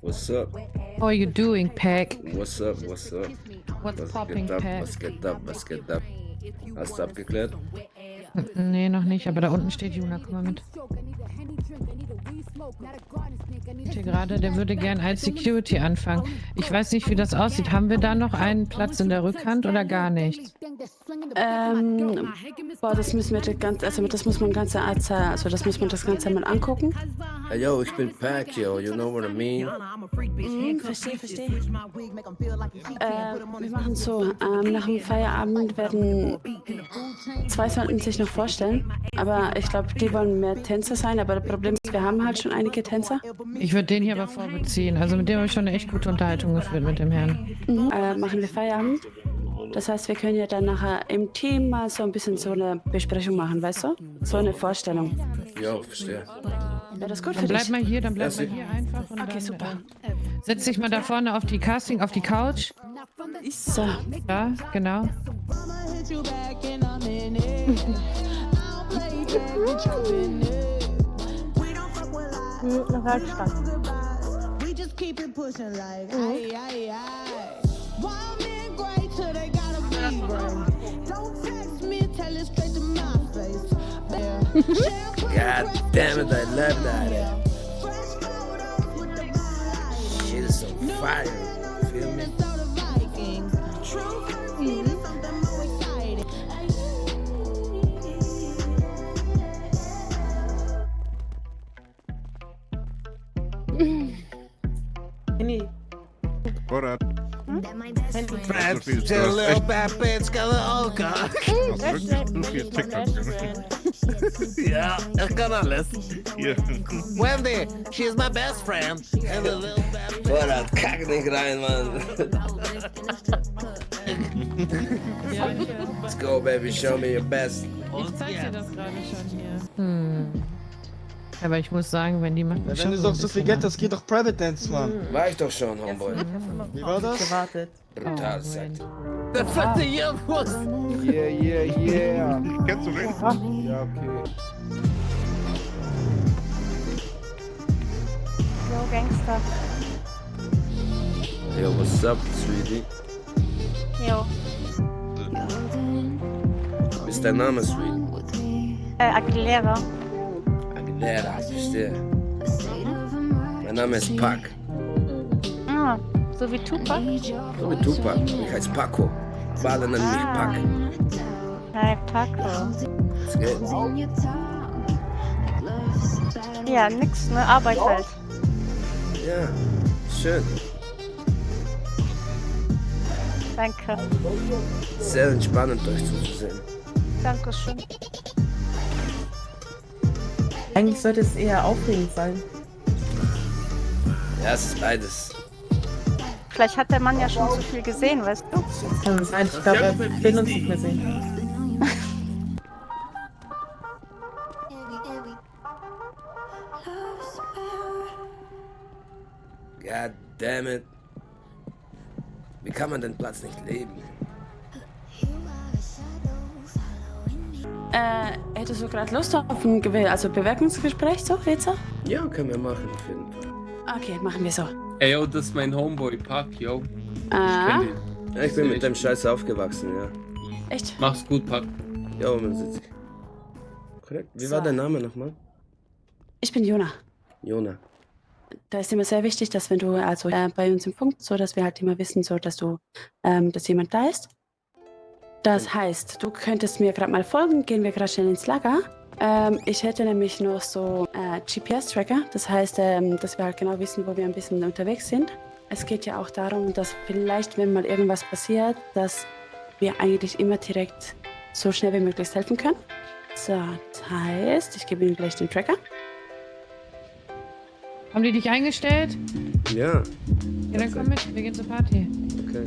What's up? How are you doing, Pack? What's up? What's up? What's Was popping, geht ab? Pack? Was geht ab? Was geht ab? Hast du abgeklärt? Nee, noch nicht, aber da unten steht Juna, komm mal mit. Hier gerade, der würde gern als Security anfangen. Ich weiß nicht, wie das aussieht. Haben wir da noch einen Platz in der Rückhand oder gar nicht? Boah, das müssen wir das muss man ganz, also das muss man das Ganze mal angucken. Hey, yo, ich bin Pack, yo. You know what I mean? Verstehe. Wir machen so, nach dem Feierabend werden 2 sollten sich noch vorstellen, aber ich glaube, die wollen mehr Tänzer sein, aber das Problem ist, wir haben halt schon einige Tänzer. Ich würde den hier aber vorbeziehen. Also mit dem habe ich schon eine echt gute Unterhaltung geführt mit dem Herrn. Machen wir Feierabend. Das heißt, wir können ja dann nachher im Team mal so ein bisschen so eine Besprechung machen, weißt du? So eine Vorstellung. Jo, verstehe. Wäre das gut Dann für bleib dich? mal hier, einfach. Und Okay, dann, super. Setz dich mal da vorne auf die Couch. So. Ja, genau. Noch Halbstand. God damn it, I love that. Shit is on fire. Feel me? What up? Friends, still a little bad bitch, got a old car. Ja, ich kann alles. Wendy, she's my best friend. And a little bad bitch. Boah, das kack nicht rein, Mann. Let's go, baby. Show me your best. Ich zeig dir das gerade schon hier. Aber ich muss sagen, wenn die macht. Ja, wenn du doch so viel Geld hast, geh doch Private Dance, Mann. War ich doch schon, Homeboy. Wie war das? Gewartet. Brutal, sagt. Der fette Jungs. Yeah. Kennst du mich? Ja, okay. Jo, Gangster. Yo, what's up, sweetie? Jo. Wie ist dein Name, sweet? Aguilera. Aguilera, verstehe. Mein Name ist Pac. Ah, so wie Tupac. So wie Tupac. Ich heiße Paco. Alle nennen mich Pac. Hi, Paco. Was geht? Ja, nix, ne? Arbeit halt. Ja, schön. Danke. Sehr entspannend, euch zuzusehen. Dankeschön. Eigentlich sollte es eher aufregend sein. Ja, es ist beides. Vielleicht hat der Mann ja schon zu viel gesehen, weißt du? Das kann sein. Ich glaube, er will uns nicht mehr sehen. God damn it. Wie kann man den Platz nicht leben? Hättest du gerade Lust auf ein Bewerbungsgespräch, so, jetzt? Ja, können wir machen, auf jeden Fall. Okay, machen wir so. Ey, yo, das ist mein Homeboy, Pac, yo. Ah, Ich kenn den. Ja, ich bin mit dem Scheiß aufgewachsen, ja. echt? Mach's gut, Pac. Ja, man sitzt. Korrekt. Wie war dein Name nochmal? Ich bin Jona. Jona. Da ist immer sehr wichtig, dass wenn du bei uns im Punkt, so dass wir halt immer wissen, so dass du, dass jemand da ist. Das heißt, du könntest mir gerade mal folgen, gehen wir gerade schnell ins Lager. Ich hätte nämlich noch so GPS-Tracker, das heißt, dass wir halt genau wissen, wo wir ein bisschen unterwegs sind. Es geht ja auch darum, dass vielleicht, wenn mal irgendwas passiert, dass wir eigentlich immer direkt so schnell wie möglich helfen können. So, das heißt, ich gebe Ihnen gleich den Tracker. Haben die dich eingestellt? Ja, Ja, dann komm mit, wir gehen zur Party. okay.